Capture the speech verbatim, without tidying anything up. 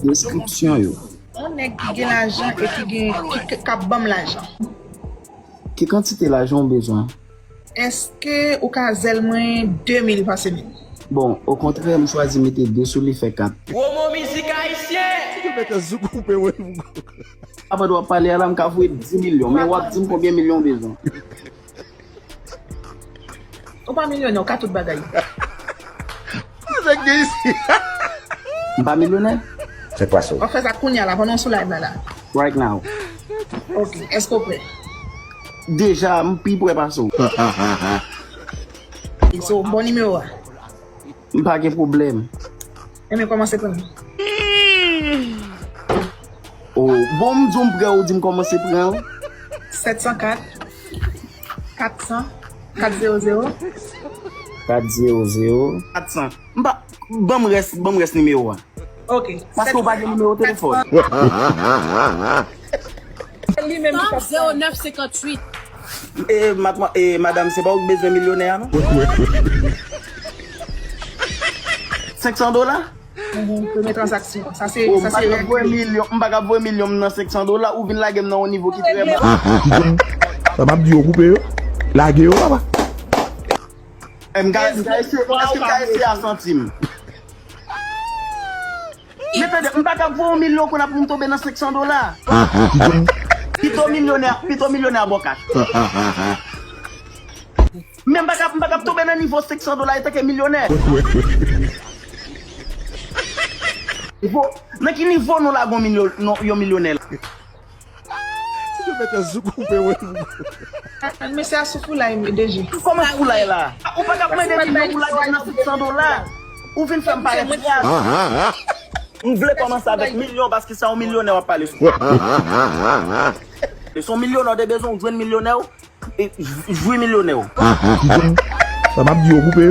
Deskripsyon yo. Yon nèg ki gen lajan e ki gen, ki, ki, k ap ban m lajan. Ki kantite lajan w bezwen? Èske ou ka zèl mwen de mil pa semèn? Bon, okontrè, m chwazi mete de sou li, fè kat. Promo mizik ayisyen! Ou mete zouk koupe, wi. Avan w ap pale a la, m ka voye dis milyon, men w ap di m konbyen milyon w bezwen. Ou pa milyonè, ou ka tout bagay. Sa k gen isi? M pa milyonè? Se pwaso. W ap fè sa kounye a la, pandan w sou live la la. Right now. Ok, èske w prè? Deja, m pi prè pase w. So, bon nimewo a. M pa gen pwoblèm. Enben, kòmanse pran. Oh, bon, m di w m prè, ou di m kòmanse pran. Sèt san kat, kat san, kat zewo zewo. Kat zewo zewo. Kat san. M pa, ban m rès, ban m rès nimewo a. Ok. Paske w pa gen nimewo telefòn. Se li menm ki t ap zewo nèf senkantuit. E, madmwa-, e, madanm, se pa ou k bezwen milyonè a, non? Senk san dola? Mhm, premye tranzaksyon. Sa se, oh, sa se règ. M pa ka voye milyon, m pa ka voye milyon m nan senk san dola, ou vin lage m nan yon nivo ki trè ba. Sa m ap di yo koupe yo. Lage yo, papa. E, m ka, m ka eseye, èske m ka eseye a santim? Men tande, m pa ka voye yon milyon konn ap pou m tonbe nan senk san dola. Pito milyonè, pito milyonè a bò kach. Men m pa ka, m pa ka tonbe nan nivo senk san dola etanke milyonè. Nivo, nan ki nivo nou lage yon milyon-, non, yon milyonè la? Si yo mete zouk koupe, wi. Mesye a sou foulay, DG. Kòman foulay la? Ou pa ka mande milyon pou lage nan senk san dola. Ou vin fè m parèt raz. M vle kòmanse avèk milyon paske se yon milyonè w ap pale sou. Se yon milyonè w te bezwen, ou jwenn milyonè w. E, jwi milyonè w. Sa m ap di yo koupe.